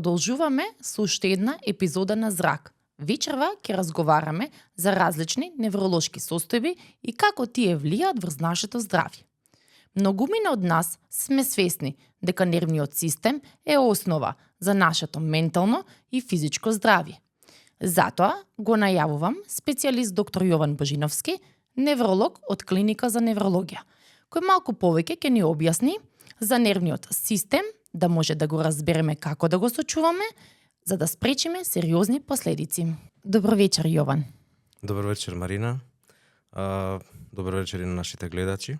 Продолжуваме со уште една епизода на Зрак. Вечерва ќе разговараме за различни невролошки состојби и како тие влијаат врз нашето здравје. Многумина од нас сме свесни дека нервниот систем е основа за нашето ментално и физичко здравје. Затоа го најавувам специјалист доктор Јован Божиновски, невролог од Клиника за неврологија, кој малку повеќе ќе ни објасни за нервниот систем, да може да го разбереме како да го сочуваме, за да спречиме сериозни последици. Добро вечер, Јован. Добро вечер, Марина. Добро вечер и на нашите гледачи.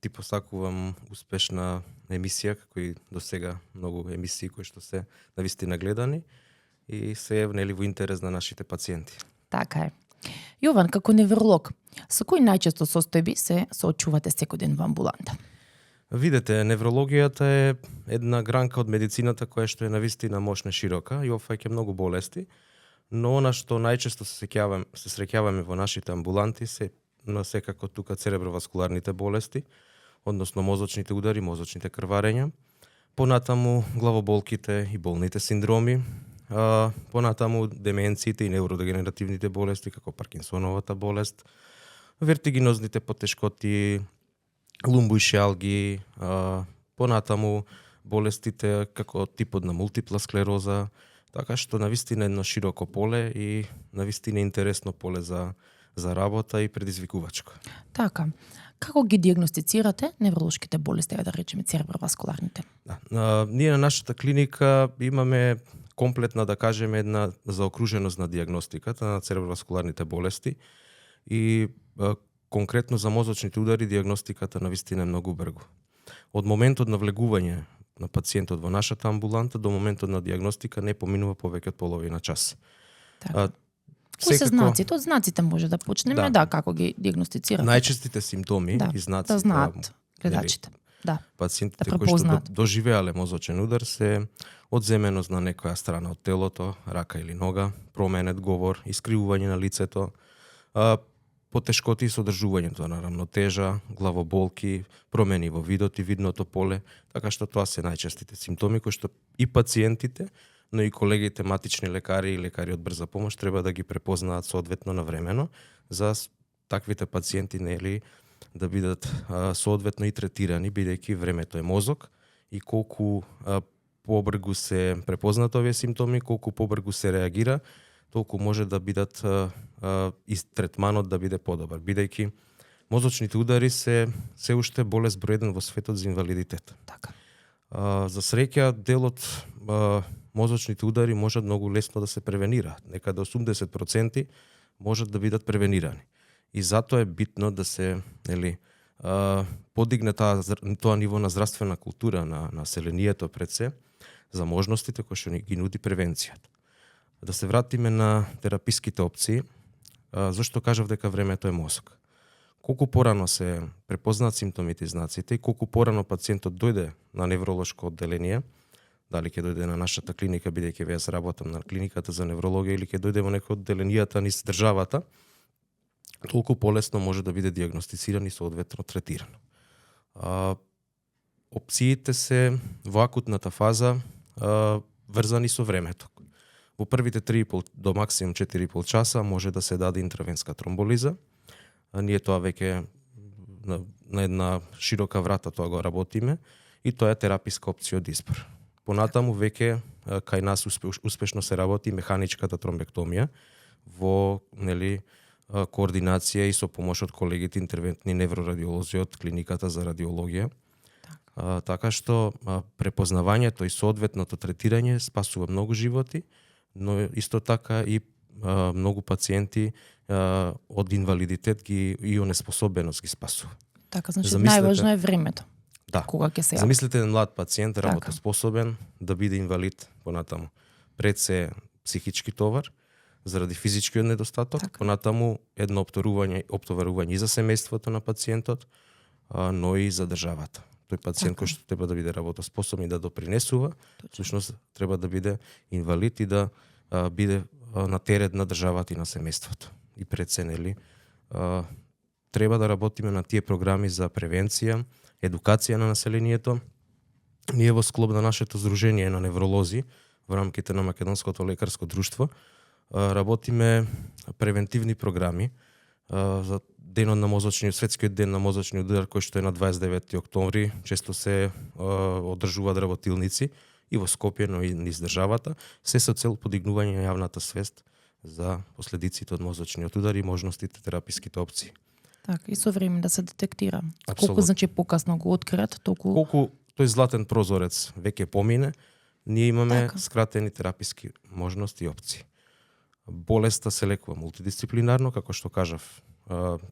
Ти посакувам успешна емисија, како и до сега многу емисии кои што се навистина гледани и се е во интерес на нашите пациенти. Така е. Јован, како невролог, со кои најчесто состојби се соочувате секој ден во амбуланта? Видете, неврологијата е една гранка од медицината која што е навистина мощна широка и опфаќа многу болести, но она што најчесто се среќаваме во нашите амбуланти се секако тука цереброваскуларните болести, односно мозочните удари, мозочните крварења, понатаму главоболките и болните синдроми, понатаму деменциите и невродегенеративните болести како Паркинсоновата болест, вертигинозните потешкоти, лумбоишијалги, понатаму болестите како типот на мултипла склероза, така што навистина едно широко поле и навистина интересно поле за работа и предизвикувачко. Така. Како ги диагностицирате невролошките болести, да речеме цереброваскуларните? Ние на нашата клиника имаме комплетна, да кажеме, една заокруженост на диагностиката на цереброваскуларните болести и конкретно за мозочните удари диагностиката навистина е многу брзо. Од моментот на влегување на пациентот во нашата амбуланта до моментот на диагностика не поминува повеќе од половина час. Така. Кои се знаците? Од знаците може да почнеме, како ги диагностицирате. Најчестите симптоми и знаци да знаат гледачите. Пациентите кои што доживеале мозочен удар се одземеност на некоја страна од телото, рака или нога, променет говор, искривување на лицето, потешкоти и содржувањето на рамнотежа, главоболки, промени во видот и видното поле, така што тоа се најчестите симптоми кои што и пациентите, но и колегите матични лекари и лекари од брза помош треба да ги препознаат соодветно навремено за таквите пациенти да бидат соодветно и третирани, бидејќи времето е мозок и колку побрзо се препознаат овие симптоми, колку побрзо се реагира, толку може да бидат и третманот да биде подобар, бидејќи мозочните удари се уште болест број 1 во светот за инвалидитет. Така. За среќа делот мозочните удари можат многу лесно да се превенираат. Некаде 80% можат да бидат превенирани. И затоа е битно да се подигне тоа ниво на здравствена култура на населението пред се за можностите кои што ни ги нуди превенцијата. Да се вратиме на тераписките опции, зашто кажав дека времето е мозок. Колку порано се препознаат симптомите и знаците и колку порано пациентот дојде на невролошко одделение, дали ќе дојде на нашата клиника, бидејќи јас работам на клиниката за неврологија или ќе дојде во некој од одделенијата низ државата, толку полесно може да биде диагностициран и соодветно третиран. Опциите се во акутната фаза врзани со времето. Во првите 3,5 до максимум 4,5 часа може да се даде интравенска тромболиза. Ние тоа веќе на една широка врата тоа го работиме и тоа е тераписка опција од избор. Понатаму веќе кај нас успешно се работи механичката тромбектомија во координација и со помош од колегите интервентни неврорадиолози од клиниката за радиологија. Така што препознавањето и соодветното третирање спасува многу животи, но исто така и многу пациенти од инвалидитет и онеспособеност ги спасува. Така, значи најважно е времето. Да. Кога ќе се јави. Замислете еден млад пациент работоспособен да биде инвалид понатаму. Пред се психички товар заради физичкиот недостаток, понатаму едно оптоварување и за семејството на пациентот, но и за државата. Тој пациент кој што треба да биде работоспособен и да допринесува, всушност треба да биде инвалид и да биде на терет на државата и на семејството. И пред се, треба да работиме на тие програми за превенција, едукација на населението, ние во склоп на нашето здружение на невролози во рамките на Македонското лекарско друштво работиме превентивни програми за денот на мозочниот, светскиот ден на мозочниот удар, кој што е на 29 октомври. Често се одржуваат работилници и во Скопје, но и низ државата, се со цел подигнување на јавната свест за последиците од мозочниот удар и можностите тераписките опции. Така, и со време да се детектира. Апсолутно. Колку значи покасно го откриат, толку Колку тој златен прозорец веќе помине, ние имаме Така. скратени тераписки можности и опции. Болеста се лекува мултидисциплинарно, како што кажав,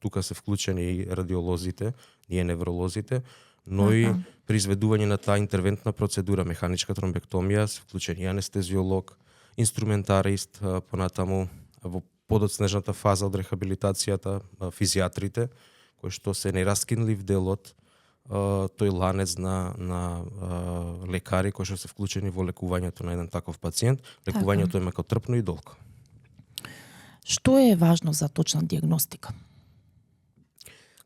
тука се вклучени и радиолозите, ние невролозите, но и Така. при изведување на таа интервентна процедура, механичка тромбектомија, се вклучени и анестезиолог, инструментарист, понатаму во подоцнежната фаза од рехабилитацијата, физијатрите, кои што се нераскинлив дел од тој ланец на лекари кои што се вклучени во лекувањето на еден таков пациент. Лекувањето е мекотрпно и долго. Што е важно за точна диагностика?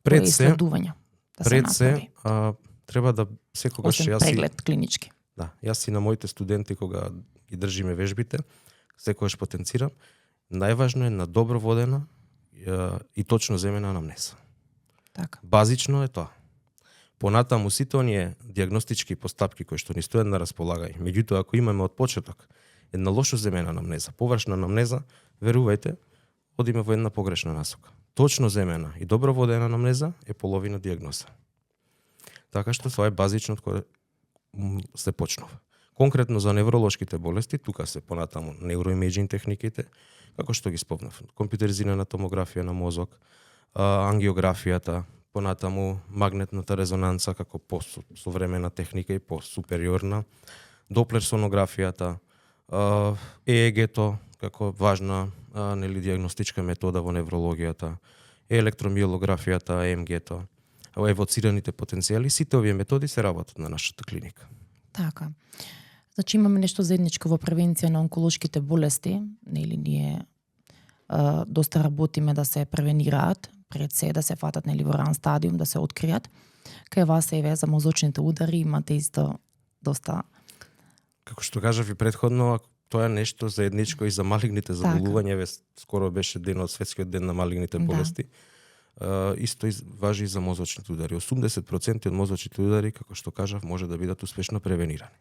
Пред Кои се, исследувања да се пред се направи? треба да секогаш Освен јас си, преглед клинички. да, јас и на моите студенти кога ги држиме вежбите, секогаш потенцирам, најважно е на добро водена и точно земена анамнеза. Така. Базично е тоа. Понатаму сите оние диагностички постапки кои што ни стојат на располагање. Меѓутоа, ако имаме од почеток една лошо земена анамнеза, површна анамнеза, верувајте, одиме во една погрешна насока. Точно земена и добро водена анамнеза е половина диагноза. Така што тоа е базично од кое се почнува. Конкретно за невролошките болести, тука се понатаму невроимеджинг техниките, како што ги спомнав, компјутеризирана томографија на мозок, ангиографијата, понатаму магнетната резонанца како посовремена техника и посупериорна, доплер сонографијата, ЕЕГ-то како важна нели диагностичка метода во неврологијата, електромиелографијата, ЕМГ-то, евоцираните потенцијали, сите овие методи се работат на нашата клиника. Така. Значи имаме нешто заедничко во превенција на онколошките болести, нели ние доста работиме да се превенираат, пред се да се фатат нели во ран стадиум, да се откријат. Кај вас еве за мозочните удари имате исто доста. Како што кажав и претходно, тоа е нешто заедничко и за малигните заболувања, еве скоро беше денот, светскиот ден на малигните болести. Исто важи и за мозочните удари. 80% од мозочните удари, како што кажав, може да бидат успешно превенирани.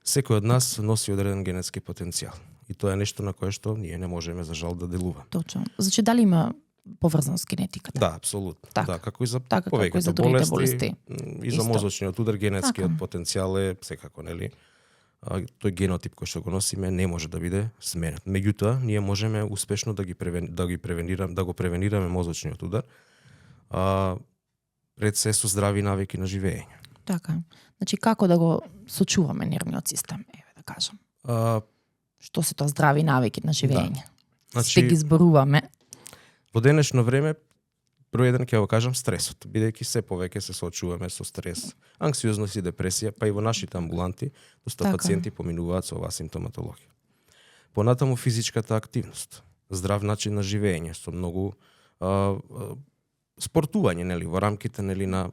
Секој од нас носи одреден генетски потенцијал. И тоа е нешто на кое што ние не можеме за жал да делуваме. Точно. Значи дали има поврзаност с генетиката? Да, апсолутно. Така. Да, како и за Така, како и за повеќето другите болести, и за Исто. мозочниот удар генетскиот Така. потенцијал е секако, нели? Тој генотип кој што го носиме не може да биде сменет. Меѓутоа, ние можеме успешно да го превенираме мозочниот удар. Пред се со здрави навики на живење. Така. Значи како да го сочуваме нервниот систем, еве да кажам. Што се тоа здрави навики на живење? Значи, Сте ги зборуваме. во денешно време, број еден ќе го кажам стресот, бидејќи се повеќе се соочуваме со стрес, анксиозност и депресија, па и во нашите амбуланти доста Така. пациенти поминуваат со оваа симптоматологија. Понатаму физичката активност, здрав начин на живење со многу спортување, нели, во рамките нели на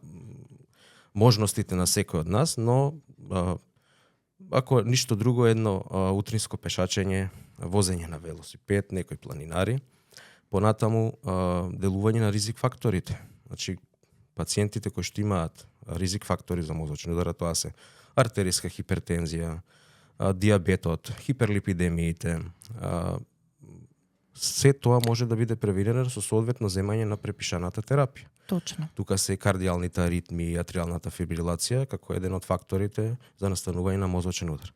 можностите на секој од нас, но ако ништо друго, едно утринско пешачење, возење на велосипед, некои планинари, понатаму делување на ризик факторите. Значи, пациентите кои што имаат ризик фактори за мозочни удар, тоа се артериска хипертензија, диабетот, хиперлипидемиите, се тоа може да биде превенирано со соодветно земање на препишаната терапија. Точно. Тука се кардијалните аритми и атриалната фибрилација како еден од факторите за настанување на мозочен удар.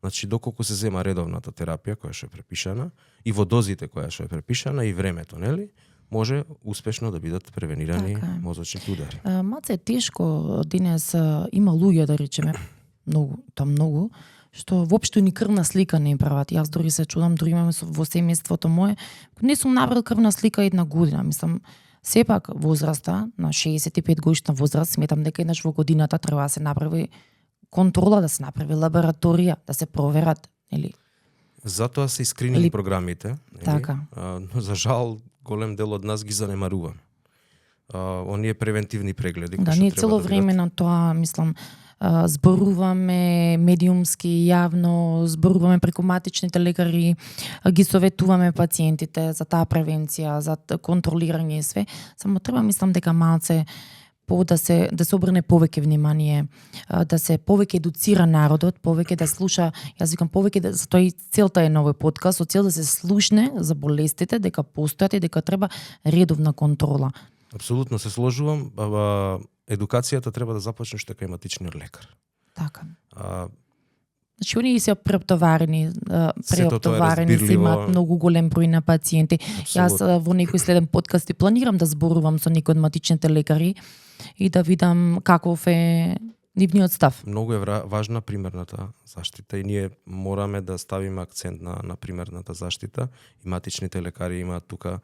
Значи, доколку се зема редовната терапија која што е препишана и во дозите која што е препишана и времето, нели, може успешно да бидат превенирани Така е. мозочните удари. Маце е тешко денес има луѓе да речеме многу што воопшто ни крвна слика не им прават. Јас дори се чудам, дори имаме во семејството мое, не сум направил крвна слика една година, мислам. Сепак возраста на 65 годишна возраст, сметам дека еднаш во годината треба да се направи контрола, да се направи лабораторија, да се проверат, нели? Затоа се и скрининг програмите, нели? Така. Но за жал голем дел од нас ги занемаруваме. Оние превентивни прегледи Да, кои што ние треба цело да време бидат. на тоа, мислам, зборуваме медиумски јавно, зборуваме преку матичните лекари, ги советуваме пациентите за таа превенција, за контролирање и све. Само треба, мислам дека малце да се обрне повеќе внимание, да се повеќе едуцира народот, повеќе да слуша, јас викам повеќе за тој целта е на овој подкаст, со цел да се слушне за болестите, дека постојат и дека треба редовна контрола. Апсолутно се сложувам, едукацијата треба да започне што кај матичниот лекар. Така. Значи, они се преоптоварени, се имаат многу голем број на пациенти. Јас во некој следен подкаст и планирам да зборувам со некој од матичните лекари и да видам каков е нивниот став. Многу е важна примерната заштита и ние мораме да ставиме акцент на примерната заштита и матичните лекари имаат тука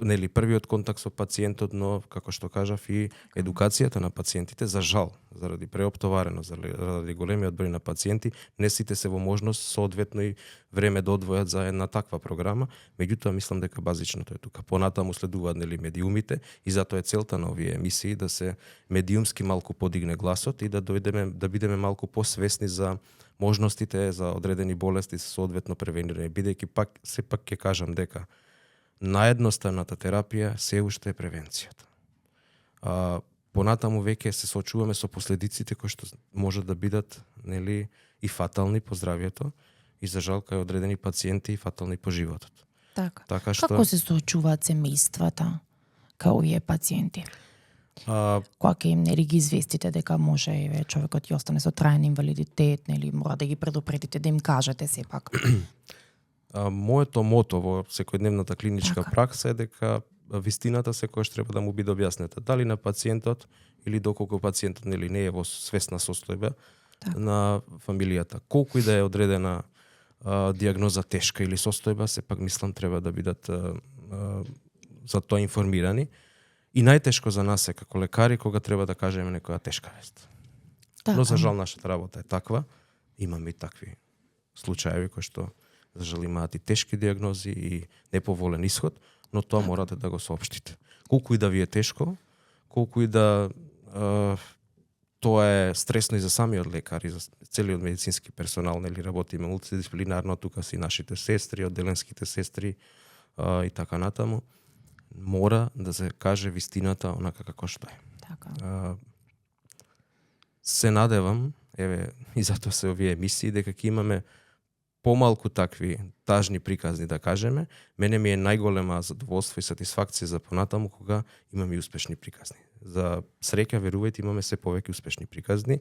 нели првиот контакт со пациентот, но како што кажав и едукацијата на пациентите, за жал, заради преоптовареност, заради големиот број на пациенти, не сите се во можност соодветно и време да одвојат за една таква програма, меѓутоа мислам дека базичното е тука. Понатаму следуваат нели медиумите и затоа е целта на овие емисии да се медиумски малку подигне гласот и да бидеме малку посвесни за можностите за одредени болести се соодветно превенирани, бидејќи сепак ќе кажам дека наедноставната терапија се уште е превенцијата. Понатаму веќе се соочуваме со последиците кои што може да бидат нели и фатални по здравјето и за жал кај одредени пациенти и фатални по животот. Така што како се соочуваат семејствата кај овие пациенти? Кога ќе им нели ги известите дека може човекот ќе остане со траен инвалидитет, нели мора да ги предупредите, да им кажете сепак? Моето мото во секојдневната клиничка пракса е дека вистината секогаш треба да му биде објаснета, дали на пациентот или доколку пациентот нели не е во свесна состојба на фамилијата. Колку и да е одредена диагноза тешка или состојба, сепак мислам треба да бидат за тоа информирани. И најтешко за нас е како лекари кога треба да кажеме некоја тешка вест. Но за жал нашата работа е таква, имаме и такви случаи кои што за жал имаат и тешки диагнози и неповолен исход, но тоа морате да го соопштите. Колку и да ви е тешко, колку и да тоа е стресно и за самиот лекар и за целиот медицински персонал, нели работиме мултидисциплинарно, тука си нашите сестри, одделенските сестри и така натаму, мора да се каже вистината онака како што е. Така. Се надевам, и затоа се овие емисии, дека ќе имаме помалку такви тажни приказни, да кажеме. Мене ми е најголема задоволство и сатисфакција за понатаму кога имаме и успешни приказни. За среќа, верувајте, имаме се повеќе успешни приказни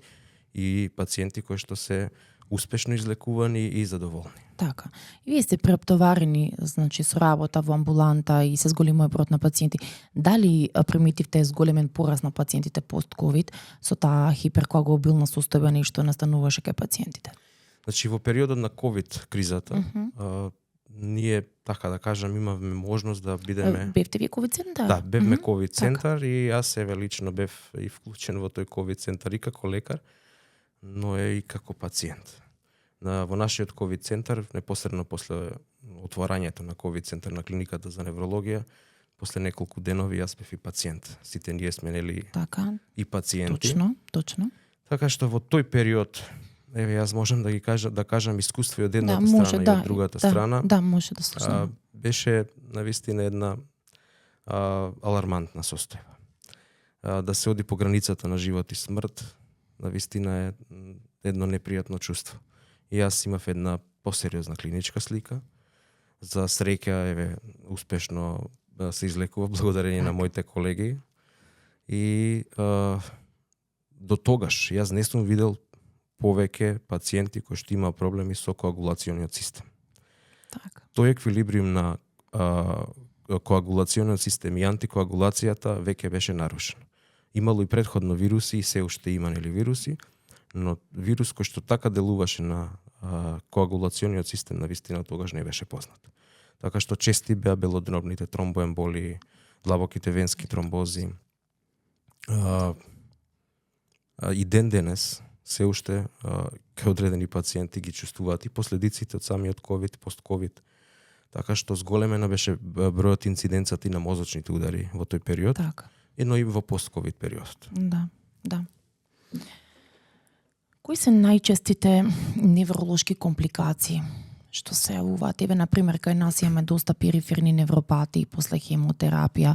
и пациенти кои што се успешно излекувани и задоволни. Така. И вие сте преоптоварени, значи, со работа во амбуланта и се зголемува бројот на пациенти. Дали примитивте зголемен пораз на пациентите пост-ковид со таа хиперкоагулабилна состојба нешто настануваше кај пациентите? Значи, во периодот на ковид кризата, ние, така да кажам, имавме можност да бидеме... Бевте ви ковид центар? Да, бевме ковид центар и јас лично бев и вклучен во тој ковид центар и како лекар, но и како пациент. Во нашиот ковид центар, непосредно после отворањето на ковид центар на клиниката за неврологија, после неколку денови јас бев и пациент. Сите ние сме нели и пациенти. Точно. Така што во тој период јас можам да кажам искуство и од едната страна и од другата страна. Да, може да слушам. Беше навистина една алармантна состојба. Да се оди по границата на живот и смрт, навистина е едно непријатно чувство. И јас имав една посериозна клиничка слика. За среќа, успешно се излекува благодарение на моите колеги. И до тогаш јас не сум видел повеќе пациенти кои што имаа проблеми со коагулациониот систем. Така. Тој еквилибриум на коагулациониот систем и антикоагулацијата веќе беше нарушен. Имало и предходно вируси и се уште има нели вируси, но вирус кој што така делуваше на коагулациониот систем навистина тогаш не беше познат. Така што чести беа белодробните тромбоемболии, длабоките венски тромбози. И ден денес се уште кај одредени пациенти ги чувствуваат и последиците од самиот ковид, пост-ковид. Така што зголемена беше бројот инциденцата и на мозочните удари во тој период, така. Но и во пост-ковид периодот. Да. Кои се најчестите невролошки компликации што се јавуваат? Еве, например, кај нас имаме доста периферни невропати после хемотерапија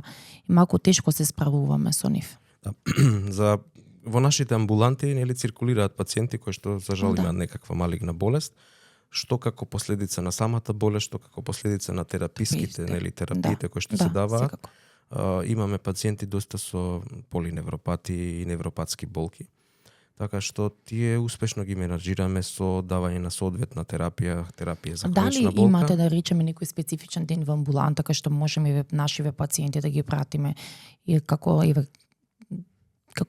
и малку тешко се справуваме со нив. Да. Во нашите амбуланти циркулираат пациенти кои што за жал имаат некаква малигна болест, што како последица на самата болест, што како последица на тераписките терапиите кои што се даваат. Имаме пациенти доста со полиневропати и невропатски болки. Така што тие успешно ги менаџираме со давање на соодветна терапија за хронична болка. Дали имате, да речеме, некој специфичен ден во амбуланта кај што можеме нашиве пациенти да ги пратиме и како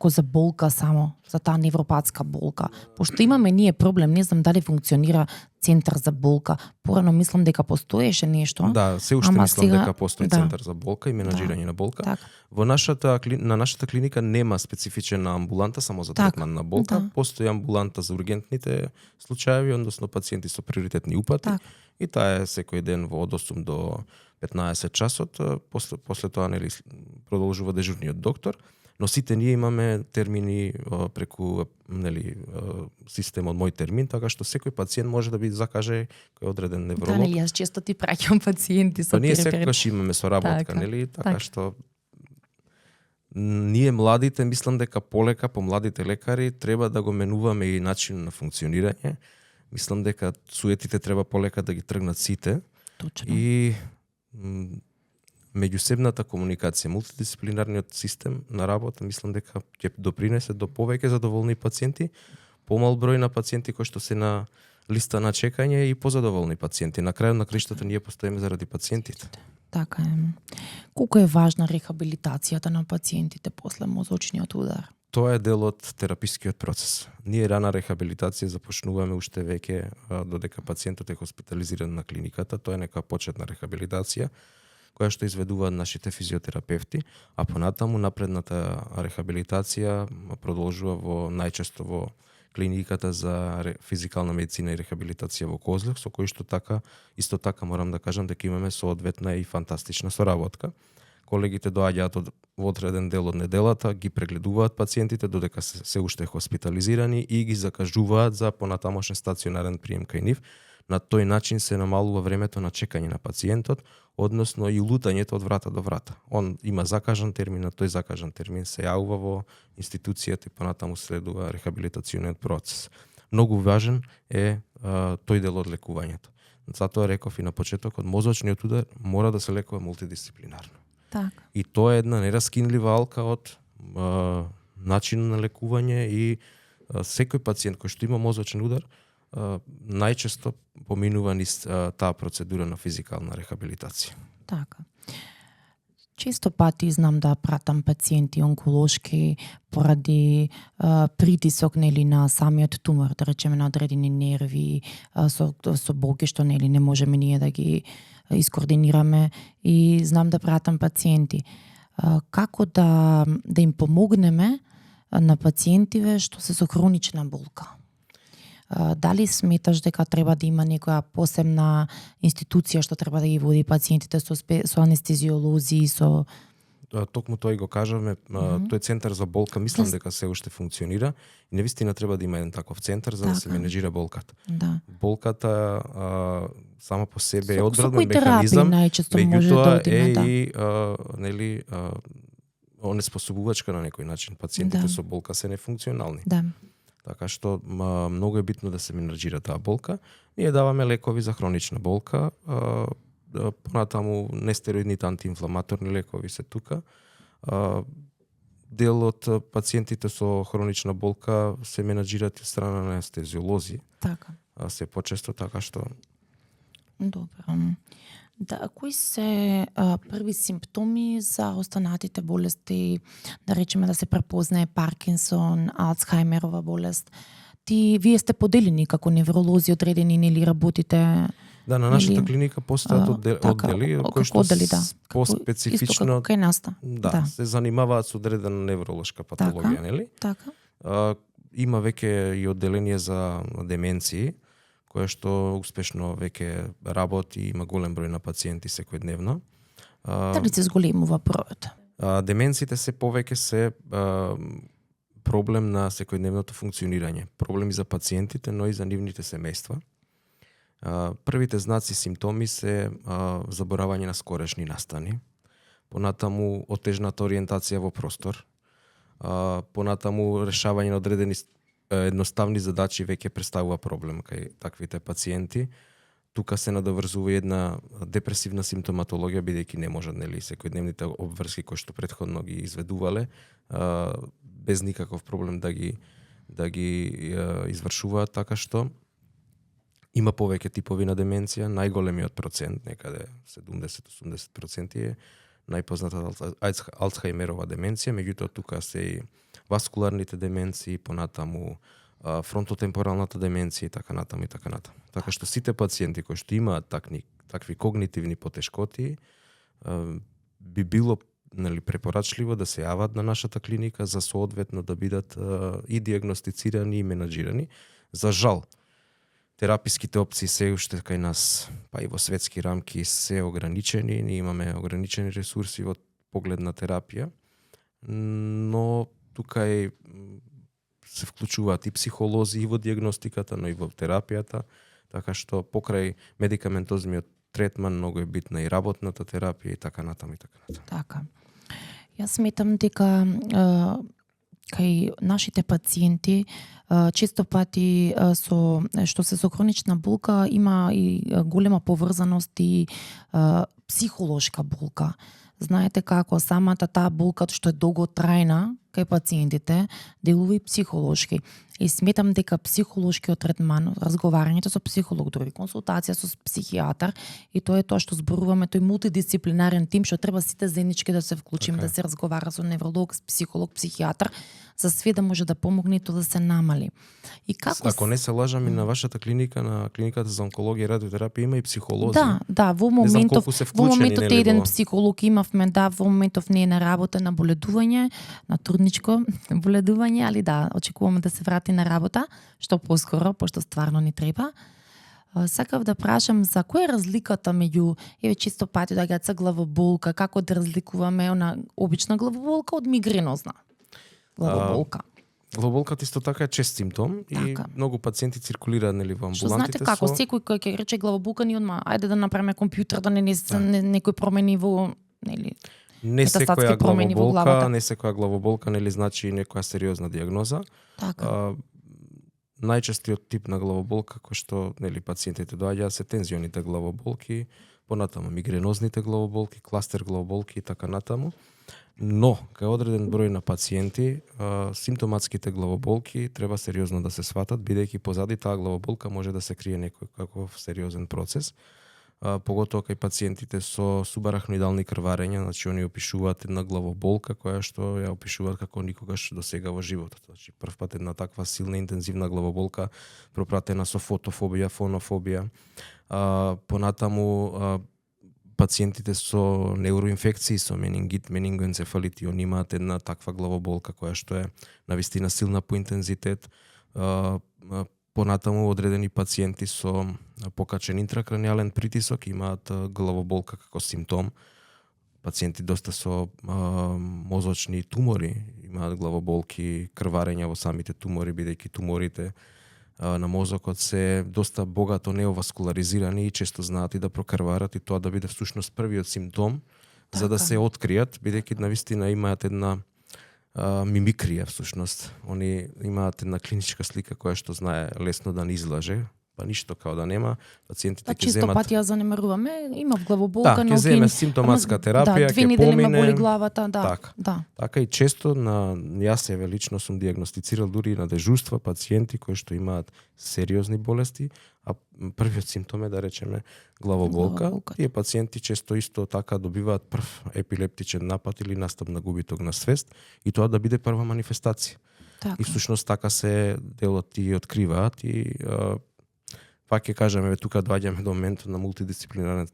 за болка само, за таа невропатска болка? Пошто имаме ние проблем, не знам дали функционира центар за болка. Порано мислам дека постоеше нешто. Да, се уште мислам дека постои центар за болка и менаџирање на болка. Так. На нашата клиника нема специфична амбуланта само за третман на болка. Постои амбуланта за ургентните случаи, односно пациенти со приоритетни упати. И таа е секој ден во од 8 до 15 часот. После тоа продолжува дежурниот доктор. Но сите ние имаме термини преку системот Мој термин, така што секој пациент може да би закаже кој одреден невролог. Да, јас често ти праќам пациенти со ние секогаш имаме соработка, така што ние младите мислам дека полека по младите лекари треба да го менуваме и начин на функционирање. Мислам дека суетите треба полека да ги тргнат сите. Точно. И меѓусебната комуникација, мултидисциплинарниот систем на работа, мислам дека ќе допринесе до повеќе задоволни пациенти, помал број на пациенти кои што се на листа на чекање и позадоволни пациенти. На крајот на криштата ние постоиме заради пациентите. Така е. Колку е важна рехабилитацијата на пациентите после мозочниот удар? Тоа е дел од терапискиот процес. Ние рана рехабилитација започнуваме уште веќе додека пациентот е хоспитализиран на клиниката. Тоа е нека почетна рехабилитација која што изведуваат нашите физиотерапевти, а понатаму напредната рехабилитација продолжува најчесто во клиниката за физикална медицина и рехабилитација во Козлев, со кој што исто така морам да кажам дека имаме соодветна и фантастична соработка. Колегите доаѓаат во одреден дел од неделата, ги прегледуваат пациентите додека се уште хоспитализирани и ги закажуваат за понатамошен стационарен прием кај нив. На тој начин се намалува времето на чекање на пациентот, односно и лутањето од врата до врата. Он има закажан термин, на тој закажан термин се јавува во институцијата и понатаму следува рехабилитациониот процес. Многу важен е тој дел од лекувањето. Затоа реков и на почетокот, мозочниот удар мора да се лекува мултидисциплинарно. Так. И тоа е една нераскинлива алка од начин на лекување и секој пациент кој што има мозочен удар најчесто поминува низ таа процедура на физикална рехабилитација. Така. Често пати знам да пратам пациенти онколошки поради притисок на самиот тумор, да речеме на одредени нерви, со болки што не можеме ние да ги искоординираме, и знам да пратам пациенти. Како да им помогнеме на пациентиве што се со хронична болка? Дали сметаш дека треба да има некоја посебна институција што треба да ги води пациентите со анестезиолози, со... Токму тоа и го кажавме, тој центар за болка мислам дека се уште функционира и навистина треба да има еден таков центар за да се менеџира болката. Да. Болката сама по себе е одбранен механизам, меѓутоа и онеспособувачка на некој начин. Пациентите со болка се нефункционални. Да. Така што многу е битно да се менаџира таа болка. Ние даваме лекови за хронична болка, понатаму нестероидните антиинфламаторни лекови се тука. Дел од пациентите со хронична болка се менаџираат од страна на анестезиолози. Така. Се почесто, така што... Добро. Да, кои се први симптоми за останатите болести, да речеме да се препознае Паркинсон, Алцхаймерова болест? Вие сте поделени како невролози одредени или работите? Да, на нашата клиника постојат оддели кои што по-специфично се занимаваат со одредена невролошка патологија, нели? Така. Има веќе и одделение за деменции, кое што успешно веќе работи и има голем број на пациенти секојдневно. Дали се зголемува бројот? Деменциите се повеќе се проблем на секојдневното функционирање. Проблеми за пациентите, но и за нивните семејства. Првите знаци, симптоми се заборавање на скорешни настани, понатаму отежната ориентација во простор, понатаму решавање на одредени едноставни задачи веќе представува проблем кај таквите пациенти. Тука се надоврзува една депресивна симптоматологија, бидејќи не можат секојдневните обврски кои што претходно ги изведувале без никаков проблем да ги извршуваат, така што има повеќе типови на деменција. Најголемиот процент, некаде 70-80% е најпознатата Алцхајмерова деменција, меѓутоа тука се и васкуларните деменции, понатаму фронтотемпоралната деменција и така натаму и така натаму. Така што сите пациенти кои што имаат такви когнитивни потешкоти, би било препорачливо да се јават на нашата клиника за соодветно да бидат и диагностицирани и менаџирани. За жал, тераписките опции се уште кај нас, па и во светски рамки, се ограничени. Ние имаме ограничени ресурси во поглед на терапија, но тука се вклучуваат и психолози и во диагностиката, но и во терапијата, така што покрај медикаментозниот третман многу е битна и работната терапија и така натаму и така натаму. Така. Јас сметам дека кај нашите пациенти често пати што се со хронична болка има и голема поврзаност и психолошка болка. Знаете како самата таа болка што е долготрајна кај пациентите делува и психолошки. И сметам дека психолошкиот третман, разговарањето со психолог, дури консултација со психијатар, и тоа е тоа што зборуваме, тој мултидисциплинарен тим што треба сите заеднички да се вклучиме, да се разговара со невролог, психолог, психијатар, за све да може да помогне и тоа да се намали. И како Ако не се лажам, и на вашата клиника, на клиниката за онкологија и радиотерапија има и психолози. Да, во моментов еден психолог имавме, во моментов не е на работа, на боледување, на трудничко боледување, али да, очекуваме да се врати на работа, што поскоро, пошто стварно ни треба. Сакав да прашам за која е разликата меѓу, често пати доаѓаат главоболка, како да разликуваме она обична главоболка од мигренозна главоболка? Главоболката исто така е чест симптом и многу пациенти циркулираат во амбулантите. Што знаете како, секој кој ќе рече главоболка, ни одма, ајде да направиме компјутер, да не некој промени во, не секоја главоболка, не секоја главоболка значи некоја сериозна диагноза. Така. Најчестиот тип на главоболка кој што пациентите доаѓаат се тензионите главоболки, понатаму мигренозните главоболки, кластер главоболки и така натаму. Но, кај одреден број на пациенти, симптоматските главоболки треба сериозно да се сватат, бидејќи позади таа главоболка може да се крие некој каков сериозен процес. Поготоа кај пациентите со субарахноидални крварења, значи они опишуваат една главоболка која што ја опишуваат како никогаш досега во животот. Значи првпат една таква силна интензивна главоболка пропратена со фотофобија, фонофобија. Понатаму пациентите со невроинфекции, со менингит, менингоенцефалит, они имаат една таква главоболка која што е навистина силна по интензитет. Понатаму одредени пациенти со покачен интракраниален притисок имаат главоболка како симптом. Пациенти доста со мозочни тумори имаат главоболки, крварења во самите тумори, бидејќи туморите на мозокот се доста богато неоваскуларизирани и често знаат и да прокрварат, и тоа да биде всушност првиот симптом за да се откријат, бидејќи навистина имаат една мимикрија всушност. Они имаат една клиничка слика која што знае лесно да не излаже, па ништо као да нема. Пациентите ќе земат. Често пати ја занемаруваме, имав главоболка, но ќе земе симптоматска терапија, ќе помине. Боли главата, Така и често јас лично сум диагностицирал дури на дежурства пациенти кои што имаат сериозни болести, а првиот симптом е да речеме главоболка. Тие пациенти често исто така добиваат прв епилептичен напад или настап на губиток на свест и тоа да биде прва манифестација. И всушност така се делот и откриваат и пак ќе кажеме, тука доаѓаме до моментот на мултидисциплинарен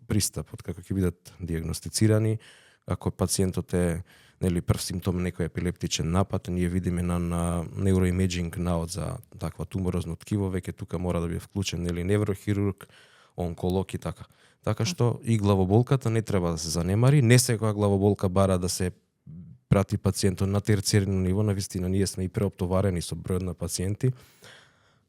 пристап, од како ќе бидат диагностицирани, ако пациентот е прв симптом некој епилептичен напад, ние видиме на невроимеджинг наод за таква туморозно ткиво, веќе тука мора да биде вклучен неврохирург, онколог и така. Така што и главоболката не треба да се занемари, не секоја главоболка бара да се прати пациентот на терцијерно ниво, навистина ние сме и преоптоварени со бројот на пациенти,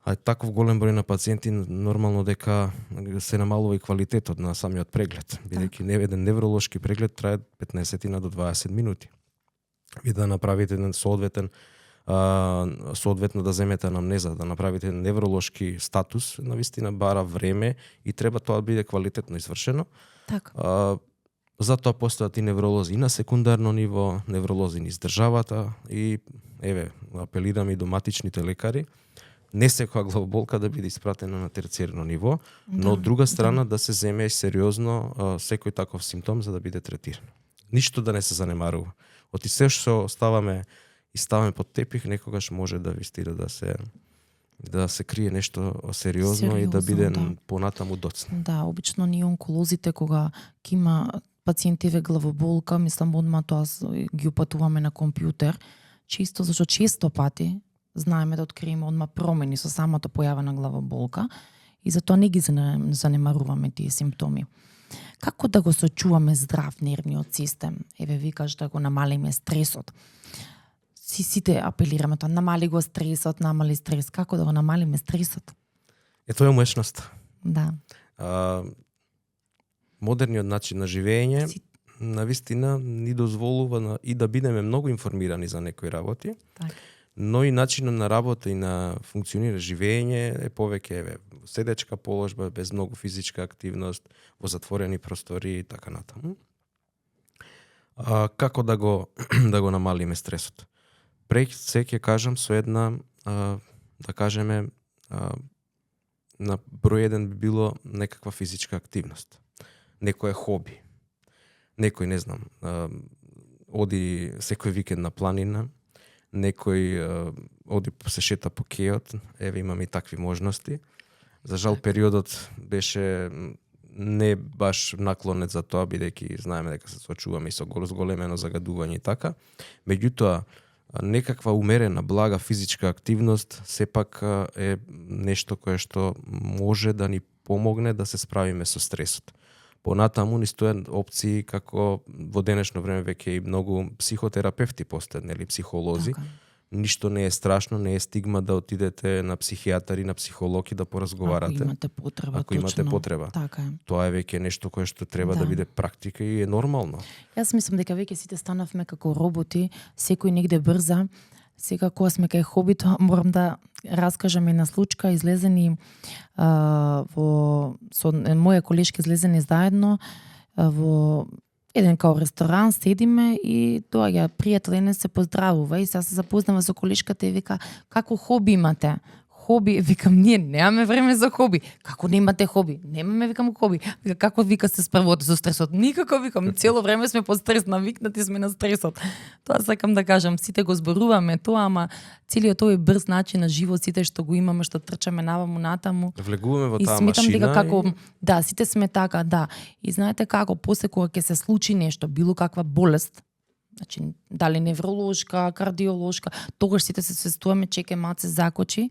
а таков голем број на пациенти нормално дека се намалува и квалитетот на самиот преглед, бидејќи еден невролошки преглед трае 15 до 20 минути. Ви да направите еден соодветно да земете анамнеза, да направите невролошки статус, навистина бара време и треба тоа да биде квалитетно извршено. Така. Затоа постојат и невролози и на секундарно ниво, невролози низ државата и апелирам и до матичните лекари, не секоја главоболка да биде испратена на терцијерно ниво, но од друга страна да се земе сериозно секој таков симптом за да биде третиран. Ништо да не се занемарува. Оти се што ставаме под тепих, некогаш може да вистира да се крие нешто сериозно и да биде понатаму доцна. Да, обично ние онколозите кога ќе има пациентиве главоболка, мислам одма тоа ги упатуваме на компјутер, чисто зашто често пати знаеме да откриеме одма промени со самата појава на главоболка и затоа не ги занемаруваме тие симптоми. Како да го сочуваме здрав нервниот систем? Еве викаш да го намалиме стресот. Сите апелираме тоа, намали го стресот, намали стрес. Како да го намалиме стресот? Тоа е умешност. Да. Модерниот начин на живење навистина ни дозволува и да бидеме многу информирани за некои работи, так. Но и начинот на работа и на функционира живење е повеќе седечка положба без многу физичка активност во затворени простори и така натаму. Како да го намалиме стресот? Пред се ќе кажам со една да кажеме на број еден би било некаква физичка активност. Некој хоби. Некој, не знам, оди секој викенд на планина, некој оди се шета по кеот, еве имаме и такви можности. За жал периодот беше не баш наклонет за тоа, бидејќи знаеме дека се соочуваме и со зголемено загадување и така. Меѓутоа, некаква умерена, блага физичка активност сепак е нешто кое што може да ни помогне да се справиме со стресот. Понатаму ни стојат опции како во денешно време веќе и многу психотерапевти постојат, нели, психолози. Така. Ништо не е страшно, не е стигма да отидете на психијатар и на психолог и да поразговарате. Ако имате потреба. Така е. Тоа е веќе нешто кое што треба да биде практика и е нормално. Јас мислам дека веќе сите станавме како роботи, секој негде брза. Сега кога сме кај хобито, морам да раскажам една случка, излезени со моја колешка излезени заедно во еден као ресторан, седиме и доаѓа пријател и не се поздравува и сега се запознава со колешката и вика како хоби имате? Хоби, викам, ние немаме време за хоби. Како немате хоби? Немаме, викам, хоби. Вика, како вика се справувате со стресот? Никако, викам, цело време сме под стрес, навикнати сме на стресот. Тоа сакам да кажам, сите го зборуваме тоа, ама целиот тој брз начин на живот, сите што го имаме, што трчаме наваму натаму. Влегуваме во таа машина. И сметам дека како, да, сите сме така, да. И знаете како, после кога ќе се случи нешто, било каква болест, значи, дали невролошка, кардиолошка, тогаш сите се свестуваме, чекај малце закочи,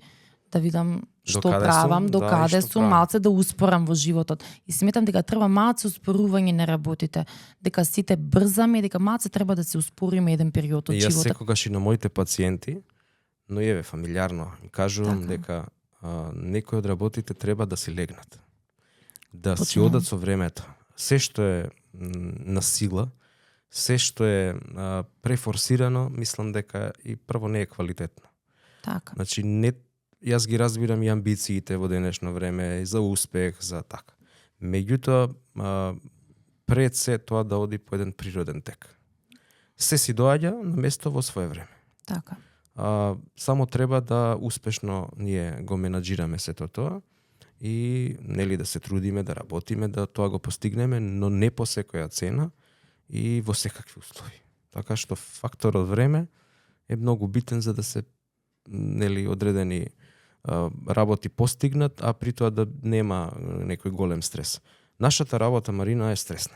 да видам што правам, докаде сум, малце да успорам во животот. И сметам дека треба малце успорување на работите, дека сите брзаме и дека малце треба да се успориме еден период од животот. Јас секогаш и на моите пациенти, но еве фамилиарно, им кажувам дека некои од работите треба да си легнат. Да си одат со времето. Се што е на сила, се што е префорсирано, мислам дека и прво не е квалитетно. Така. Значи јас ги разбирам и амбициите во денешно време за успех, за така. Меѓутоа, пред се тоа да оди по еден природен тек. Се си доаѓа на место во свое време. Така. Само треба да успешно ние го менаџираме сето тоа и нели да се трудиме, да работиме, да тоа го постигнеме, но не по секоја цена и во секакви услови. Така што факторот време е многу битен за да се нели одредени работи постигнат, а при тоа да нема некој голем стрес. Нашата работа, Марина, е стресна.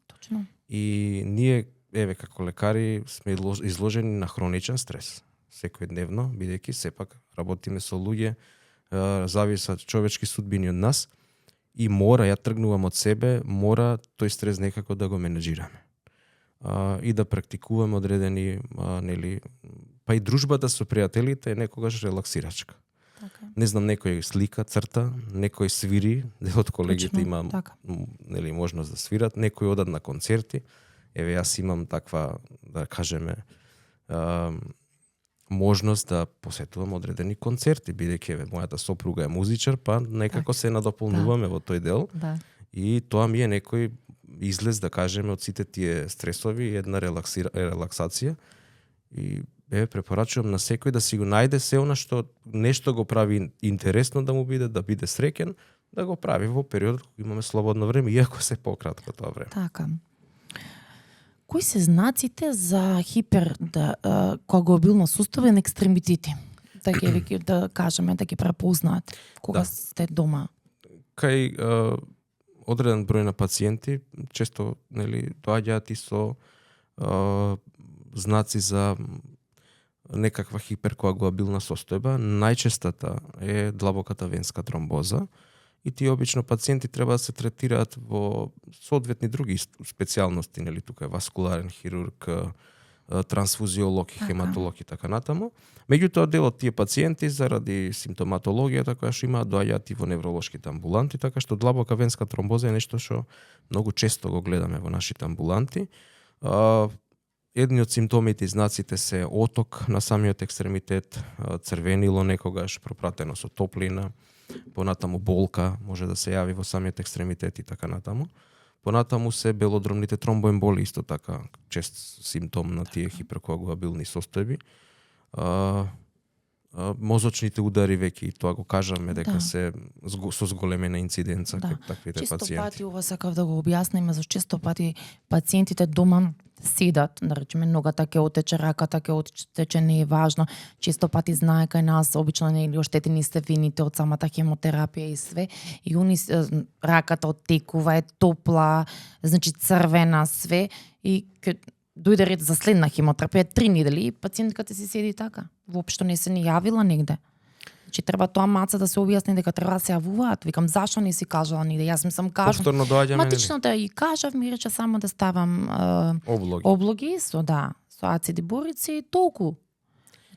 Точно. И ние, еве, како лекари, сме изложени на хроничен стрес. Секојдневно, бидејќи сепак работиме со луѓе, зависат човечки судбини од нас и мора, ја тргнувам од себе, мора тој стрес некако да го менеџираме. и да практикуваме одредени нели, па и дружбата со пријателите е некогаш релаксирачка. Така. Не знам, некој слика, црта, некој свири, дел од колегите Точно, има така. нели можност да свират, некои одат на концерти. Еве јас имам таква, да кажеме, можност да посетувам одредени концерти, бидејќи еве мојата сопруга е музичар, па некако се надополнуваме во тој дел. Да. И тоа ми е некој излез, да кажеме, од сите тие стресови и една релаксација. И препорачувам на секој да си го најде се она што нешто го прави интересно да му биде, да биде среќен, да го прави во период кога имаме слободно време, иако се пократко тоа време. Така. Кои се знаците за кога го билно состојбен екстремитети? Да ги да кажеме, да ги препознаат кога Да. сте дома. Кај одреден број на пациенти често нели доаѓаат и со знаци за некаква хиперкоагулабилна состојба. Најчестата е длабоката венска тромбоза и тие обично пациенти треба да се третираат во соодветни други специјалности, нели тука е васкуларен хирург, трансфузиолог, хематолог и така натаму. Меѓутоа дел од тие пациенти заради симптоматологијата која што имаат доаѓаат и во невролошките амбуланти, така што длабока венска тромбоза е нешто што многу често го гледаме во нашите амбуланти. Едни од симптомите и знаците се оток на самиот екстремитет, црвенило некогаш пропратено со топлина, понатаму болка може да се јави во самиот екстремитет и така натаму. Понатаму се белодромните тромбоемболи исто така чест симптом на тие хиперкоагулабилни состојби. Мозочните удари веќе и тоа го кажаме дека се со зголемена инциденца кај таквите често пациенти. Пати ова сакав да го објасниме, за често пати пациентите дома седат, да речеме, ногата ќе отече, раката ќе отече, не е важно. Често пати знае кај нас обично нели оштетени стевените од самата хемотерапија и све, и раката оттекува, е топла, значи црвена све, и дојде ред за следна хемотерапија 3 недели и пациентката си седи така. Воопшто не се ни јавила негде. Значи треба тоа маца да се објасни дека треба да се јавуваат. Викам зашто не си кажала нигде? Јас ми сам кажам. Повторно доаѓаме. Матично да и кажав, ми рече само да ставам облоги со ациди борици и толку.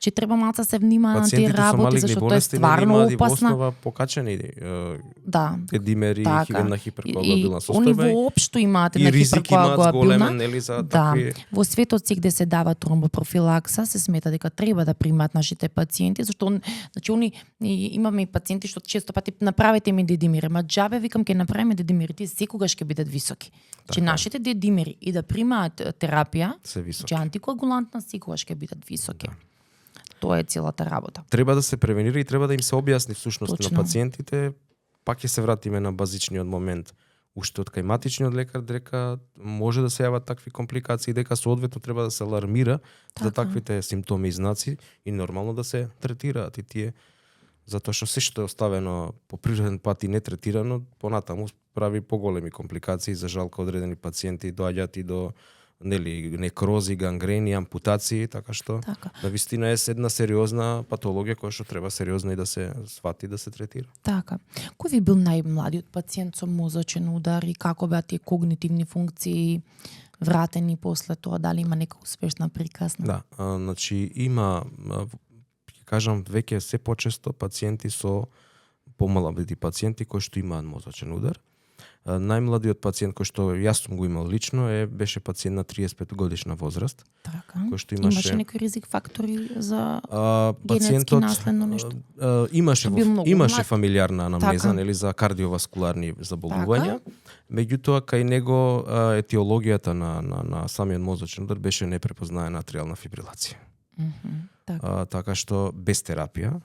Значи треба малку се внимава на тие работи, зашто тоа е стварно опасно. Основа покачени димери, така. на хиперкоагулабилна состојба. Они воопшто имаат една хиперкоагулабилна. Нели за такви. Во светот се где се дава тромбопрофилакса, се смета дека треба да примаат нашите пациенти, зашто значи имаме и пациенти што често пати направете ми дедимери, ма џабе викам ќе направиме дедимери, тие секогаш ќе бидат високи. Значи нашите дедимери и да примаат терапија, значи антикоагулантна секогаш ќе бидат високи. Тоа е целата работа. Треба да се превенира и треба да им се објасни всушност на пациентите. Пак ќе се вратиме на базичниот момент. Уште од кај матичниот лекар дека може да се јават такви компликации, дека соодветно треба да се алармира за таквите симптоми и знаци и нормално да се третираат и тие, затоа што се што е оставено по природен пат и не третирано, понатаму прави поголеми компликации. За жалко одредени пациенти доаѓаат и до некрози, гангрени, ампутации, така што навистина е една сериозна патологија која што треба сериозно и да се свати, да се третира. Така. Кој ви бил најмладиот пациент со мозочен удар и како беа тие когнитивни функции вратени после тоа? Дали има нека успешна приказна? Да, значи има, ќе кажам, веќе се почесто пациенти со помалабити пациенти кои што имаат мозочен удар. Најмладиот пациент кој што јас сум го имал лично беше пациент на 35 годишна возраст. Така. Кој што имаше некои ризик фактори за генетски наследно нешто? Имаше фамилиарна анамнеза, нели, за кардиоваскуларни заболувања. Меѓутоа кај него етиологијата на самиот мозочен удар беше непрепознаена атриална фибрилација. Така што без терапија.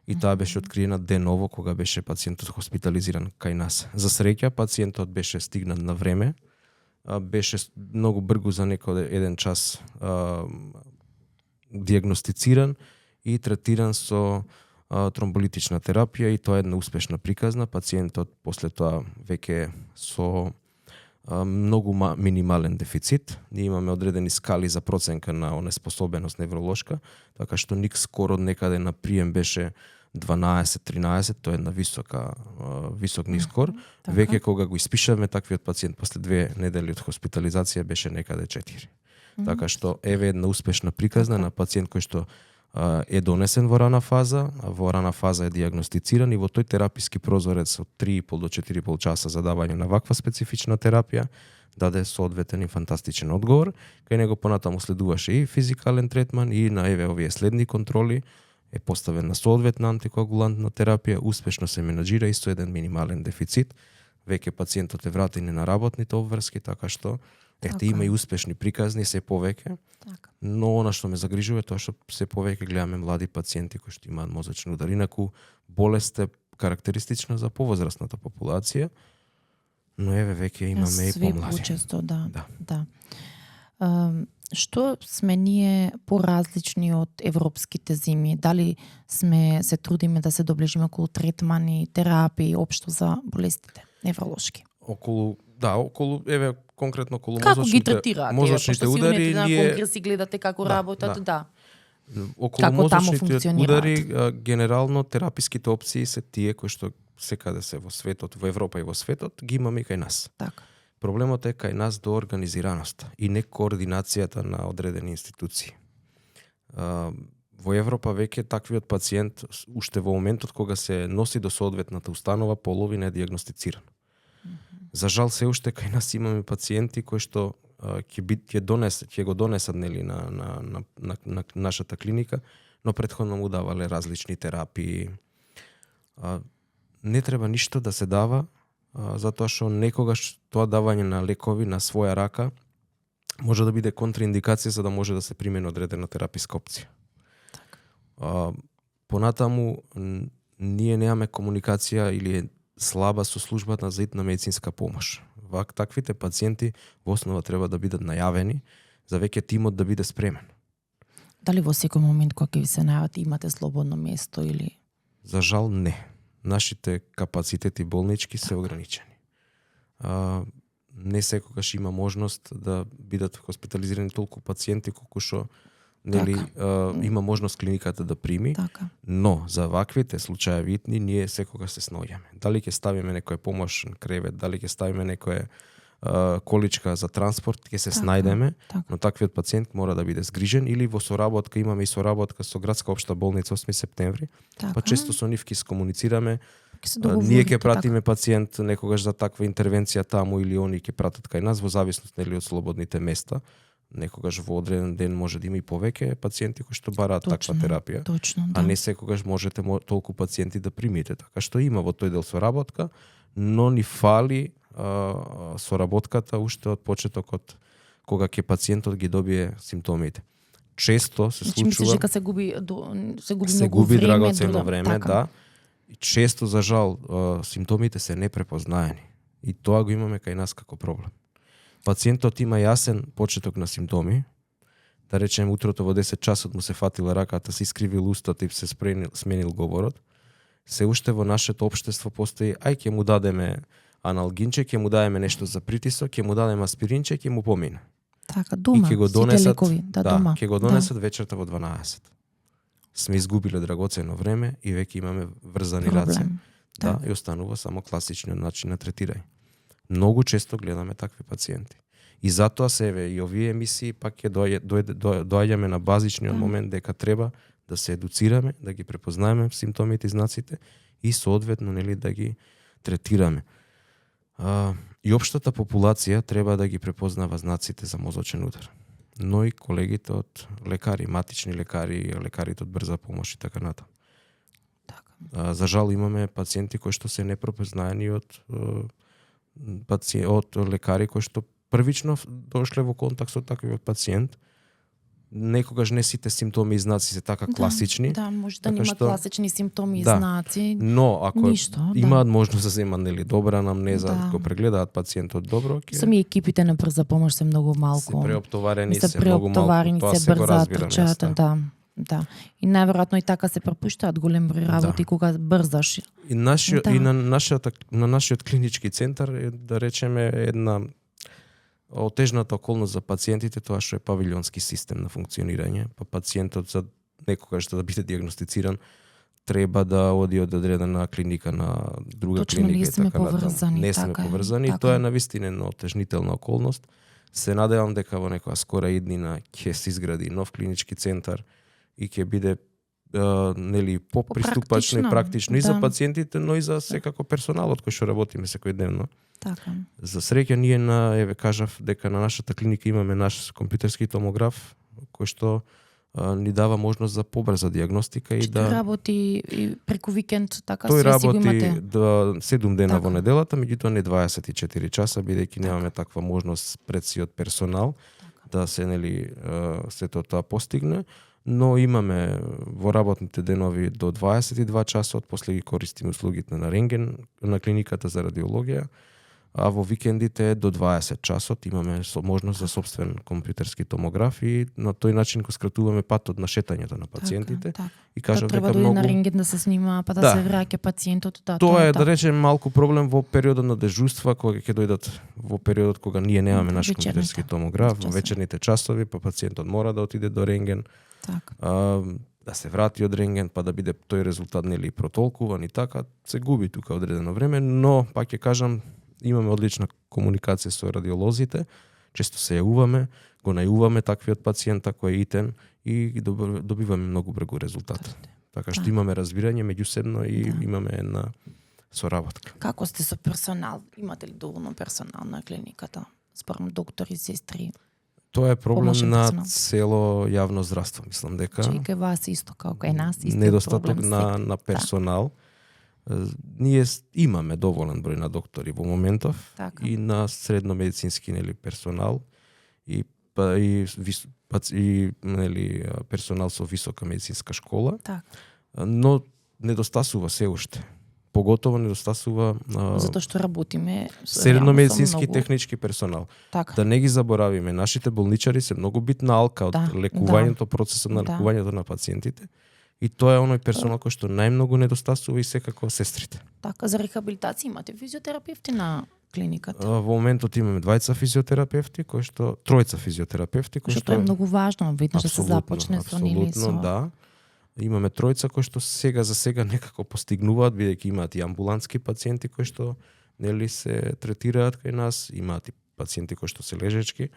И таа беше откриена деново кога беше пациентот хоспитализиран кај нас. За среќа пациентот беше стигнат на време, беше многу бргу за некој еден час диагностициран и третиран со тромболитична терапија и тоа е една успешна приказна. Пациентот после тоа веќе со многу минимален дефицит. Ние имаме одредени скали за проценка на онеспособеност невролошка, така што ник скоро некаде на прием беше 12-13, тоа е една висок нискор. Веќе кога го испишавме таквиот пациент после 2 недели од хоспитализација беше некаде 4. Така што еве една успешна приказна на пациент кој што е донесен во рана фаза, а во рана фаза е диагностициран и во тој тераписки прозорец од 3,5 до 4,5 часа за давање на ваква специфична терапија даде соодветен и фантастичен одговор. Кај него понатаму следуваше и физикален третман и на еве овие следни контроли е поставена соодветна антикоагулантна терапија, успешно се менаџира и со еден минимален дефицит. Веќе пациентот е вратен на работните обврски, така што има и успешни приказни се повеќе. Така. Но она што ме загрижува е тоа што се повеќе гледаме млади пациенти кои што имаат мозочен удар. Инаку болест е карактеристична за повозрастната популација, но еве веќе имаме и помлади. Све почесто, да. Што сме ние поразлични од европските земји? Дали се трудиме да се доближиме околу третмани, терапии, општо за болестите невролошки? Околу еве конкретно околу како ги третираат? мозочните удари на конгреси гледате како работат, Околу како мозочните удари генерално тераписките опции се тие кои што секаде се во светот, во Европа и во светот, ги имаме и кај нас. Така. Проблемот е кај нас до организираноста и не координацијата на одредени институции. Во Европа веќе таквиот пациент уште во моментот кога се носи до соодветната установа половина е диагностициран. За жал се уште кај нас имаме пациенти кои што ќе го донесат нели на нашата клиника, но претходно му давале различни терапии. Не треба ништо да се дава, затоа што некогаш тоа давање на лекови на своја рака може да биде контраиндикација за да може да се примени одредена тераписка опција. Понатаму ние немаме комуникација или е слаба со службата за итна медицинска помош. Таквите пациенти во основа треба да бидат најавени за веќе тимот да биде спремен. Дали во секој момент кога ќе ви се најават имате слободно место или? За жал не. Нашите капацитети болнички се ограничени. Не секогаш има можност да бидат хоспитализирани толку пациенти колку што има можност клиниката да прими. Така. Но за ваквите случаи ние секогаш се сноѓаме. Дали ќе ставиме некој помошен кревет, дали ќе ставиме некоја количка за транспорт, ќе се снајдеме, но таквиот пациент мора да биде згрижен или во соработка, имаме и соработка со градска општа болница 8 септември, па често со нив ќе скомуницираме, ние ќе пратиме пациент некогаш за таква интервенција таму или они ќе пратат кај нас во зависност од слободните места. Некогаш во одреден ден може да има и повеќе пациенти кои што бараат таква терапија, а не секогаш можете толку пациенти да примите. Така што има во тој дел соработка, но ни фали соработката уште од почетокот кога ќе пациентот ги добие симптомите. Често се случува... Мислиш дека се губи многу време, драгоценно време, да. И често, за жал, симптомите се непрепознаени. И тоа го имаме кај нас како проблем. Пациентот има јасен почеток на симптоми, да речем утрото во 10 часот му се фатила раката, се искривил устата и се сменил говорот. Се уште во нашето општество постои, ќе му дадеме аналгинче, ќе му дадеме нешто за притисок, ќе му дадеме аспиринче, ќе му помине. Така, дома, и ќе го донесат, лекови, дома. Ќе го донесат вечерта во 12. Сме изгубиле драгоцено време и веќе имаме врзани раце. Да, и останува само класичниот начин на третирање. Многу често гледаме такви пациенти. И затоа и овие емисии пак ќе доаѓаме на базичниот момент дека треба да се едуцираме, да ги препознаеме симптомите и знаците и соодветно да ги третираме. И општата популација треба да ги препознава знаците за мозочен удар. Но и колегите од лекари, матични лекари, лекарите од брза помош и така натаму. За жал имаме пациенти кои што се непрепознаени од лекари кои што првично дошле во контакт со таквиот пациент. Некогаш не сите симптоми и знаци се така класични. Да, може да нема класични симптоми и знаци. Но ако имаат можност да земат добра анамнеза, ако прегледаат пациентот добро, сами екипите на брза помош се многу малку. Се преоптоварени, се многу малку, тоа се го разбираме. Да. И најверојатно и така се пропуштаат голем број работи кога брзаш. И на нашиот клинички центар е, да речеме, една отежната околност за пациентите тоа што е павилјонски систем на функционирање, па пациентот за некогаш да биде диагностициран треба да оди од одредена клиника на друга клиника и така натаму. Не сме поврзани и тоа е навистина една отежнителна околност. Се надевам дека во некоја скора иднина ќе се изгради нов клинички центар и ќе биде нели поприступачно и практично и за пациентите, но и за секако персоналот кој што работиме секојдневно. Така. За среќа ние кажав дека на нашата клиника имаме наш компјутерски томограф кој што ни дава можност за побрза дијагностика и да работи и преку викенд, така тој све си го работи имате. 7 дена Така. во неделата, меѓутоа не 24 часа бидејќи немаме таква можност пред сиот персонал да се нели сето тоа постигне, но имаме во работните денови до 22 часот, после ги користиме услугите на рентген на клиниката за радиологија, а во викендите до 20 часот имаме можност за сопствен компјутерски томограф и на тој начин го скратуваме патот на шетањето на пациентите. Така. И кажав треба дека да многу на рентген да се снима, па да се враќа пациентот, Тоа е да речем малку проблем во периодот на дежурства кога ќе дојдат во периодот кога ние немаме наш компјутерски томограф, во вечерните часови, па пациентот мора да отиде до рентген. Така. Да се врати од рентген, па да биде тој резултат нели протолкуван и така, се губи тука одредено време, но пак ќе кажам имаме одлична комуникација со радиолозите, често се јавуваме, го најуваме таквиот пациента кој е итен и добиваме многу брзо резултат. Така што имаме разбирање меѓусебно и имаме една соработка. Како сте со персонал? Имате ли доволно персонал на клиниката? Спорам доктори, сестри? Тоа е проблем на персонал. цело јавно здравство, мислам дека. Кај вас исто како кај нас исто недостаток на персонал. Ние имаме доволен број на доктори во моментов и на средно медицински нели персонал и нели персонал со висока медицинска школа. Так. Но недостасува се уште. Поготово недостасува затоа што работиме средно медицински технички персонал. Така. Да не ги заборавиме, нашите болничари се многу битна алка од лекувањето, процесот на лекувањето на пациентите. И тоа е оној персонал кој што најмногу недостасува и секако сестрите. Така, за рехабилитација имате физиотерапевти на клиниката? Во моментот имаме тројца физиотерапевти кои што што е многу важно, видно да се започне со нили со. Да. Имаме тројца кои што за сега некако постигнуваат бидејќи имаат и амбулантски пациенти кои што нели се третираат кај нас, имаат и пациенти кои што се лежечки.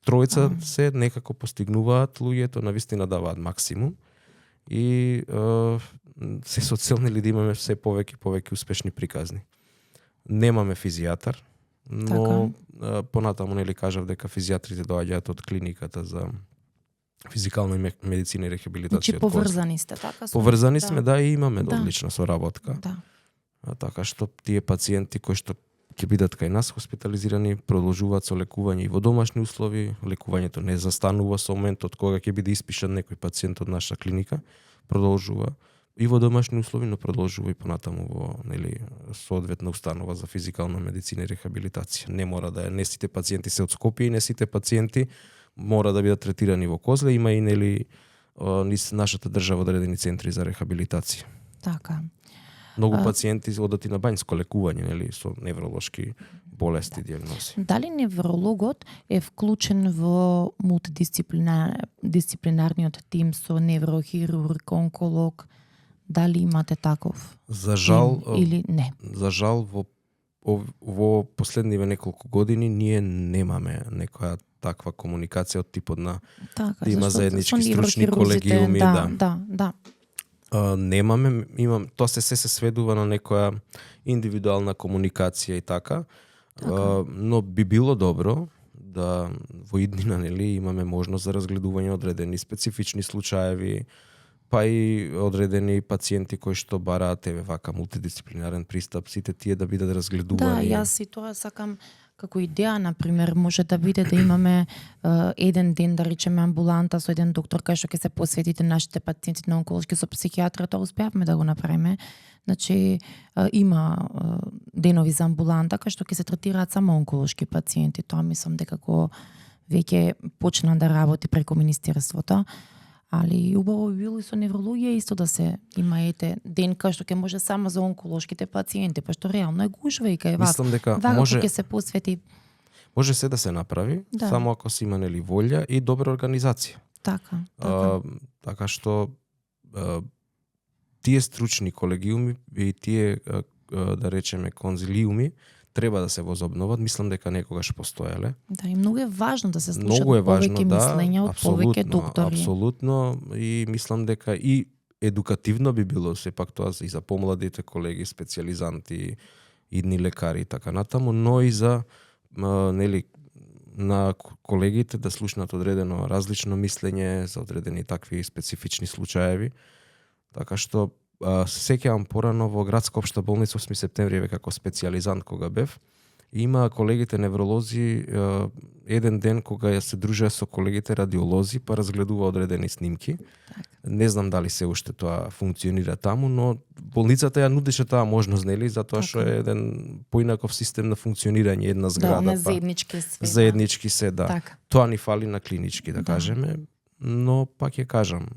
Тројца се некако постигнуваат, луѓето навистина даваат максимум. И се со цел нели да имаме се повеќе успешни приказни. Немаме физијатар, но понатаму нели кажав дека физијатрите доаѓаат од клиниката за физикална медицина и рехабилитација. Значи поврзани сте, така? Поврзани сме, да, и имаме одлична соработка. Да. Така што тие пациенти кои што ќе бидат кај нас хоспитализирани, продолжуваат со лекување и во домашни услови. Лекувањето не застанува со моментот кога ќе биде испишан некој пациент од наша клиника, продолжува и во домашни услови, но продолжува и понатаму во нели соодветна установа за физикална медицина и рехабилитација. Не мора да не сите пациенти се од Скопје и не сите пациенти мора да бидат третирани во Козле, има и нели низ нашата држава одредени центри за рехабилитација. Така. Многу пациенти одат и на бањско лекување, нели, со невролошки болести, дијагнози. Дали неврологот е вклучен во мултидисциплинарниот тим со неврохирург, онколог? Дали имате таков? За жал или не? За жал во последниве неколку години ние немаме некоја таква комуникација од типот на да има заеднички стручни колегиуми, да. Немаме, тоа се сведува на некоја индивидуална комуникација и така. Но би било добро да во иднина нели имаме можност за разгледување одредени специфични случаеви, па и одредени пациенти кои што бараат вака мултидисциплинарен пристап, сите тие да бидат разгледувани. Да, јас и тоа сакам како идеја, например, може да биде да имаме еден ден, да речеме, амбуланта со еден доктор кај што ќе се посветите нашите пациенти на онколошки со психијатрија, тоа успеавме да го направиме. Значи, има денови за амбуланта кај што ќе се третираат само онколошки пациенти. Тоа мислам дека го веќе почна да работи преку Министерството. Али убаво би било и со неврологија исто да се има ден кај што ќе може само за онколошките пациенти, па што реално е гужва и кај вас. Мислам дека може ќе се посвети. Може се да се направи, само ако се има нели волја и добра организација. Така. Така што тие стручни колегиуми и тие да речеме конзилиуми треба да се возобноват, мислам дека некогаш постоеле. Да, и многу е важно да се слушат Многу е важно, повеќе мислења од повеќе доктори. Апсолутно, и мислам дека и едукативно би било сепак тоа и за помладите колеги, специјализанти, идни лекари и така натаму, но и за нели на колегите да слушнат одредено различно мислење за одредени такви специфични случаеви. Така што се сеќавам порано во градска општа болница 8 септември како специјализант кога бев. Има колегите невролози еден ден кога ја се дружеа со колегите радиолози, па разгледува одредени снимки. Так. Не знам дали се уште тоа функционира таму, но болницата ја нудеше таа можност, нели, затоа што е еден поинаков систем на функционирање, една зграда, да, заеднички све. Заеднички се, да. Так. Тоа ни фали на клинички, да кажеме, но пак ја кажам,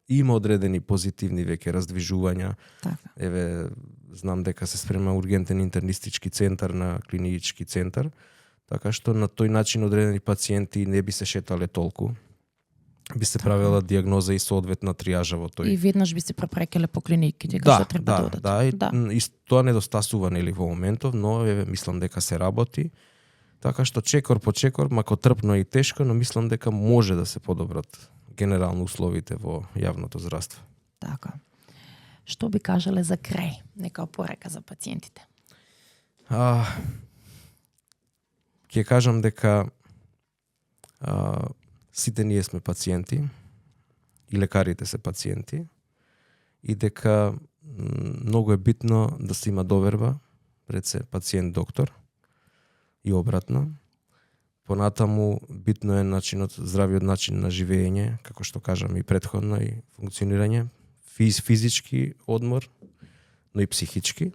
има одредени позитивни веќе раздвижувања. Така. Еве, знам дека се спрема ургентен интернистички центар на клинички центар, така што на тој начин одредени пациенти не би се шетале толку. Би се правила диагноза и соодветна триажа во тој. И веднаш би се препрекеле по клиниките кај што треба да одат. И тоа недостасува нели во моментов, но еве мислам дека се работи. Така што чекор по чекор, мако трпно и тешко, но мислам дека може да се подобрат генерално условите во јавното здравство. Така. Што би кажале за крај, нека порека за пациентите? Ќе кажам дека сите ние сме пациенти и лекарите се пациенти и дека многу е битно да се има доверба пред се пациент-доктор и обратно. Понатаму битно е здравиот начин на живење, како што кажам и претходно, и функционирање, физички одмор, но и психички.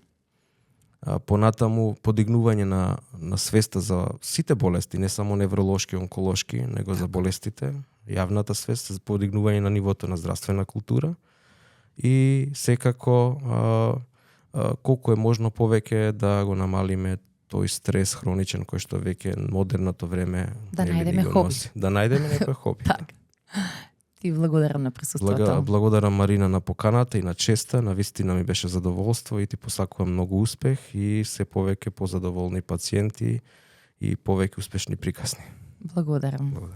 Понатаму подигнување на свеста за сите болести, не само невролошки, онколошки, него за болестите, јавната свест, за подигнување на нивото на здравствена култура и секако колку е можно повеќе да го намалиме тој стрес хроничен кој што веќе модерното време да најдеме хоби. Да најдеме некој хоби. Так. Ти благодарам на присуството. Благодарам Марина на поканата и на честа, на вистина ми беше задоволство и ти посакувам многу успех и се повеќе позадоволни пациенти и повеќе успешни приказни. Благодарам.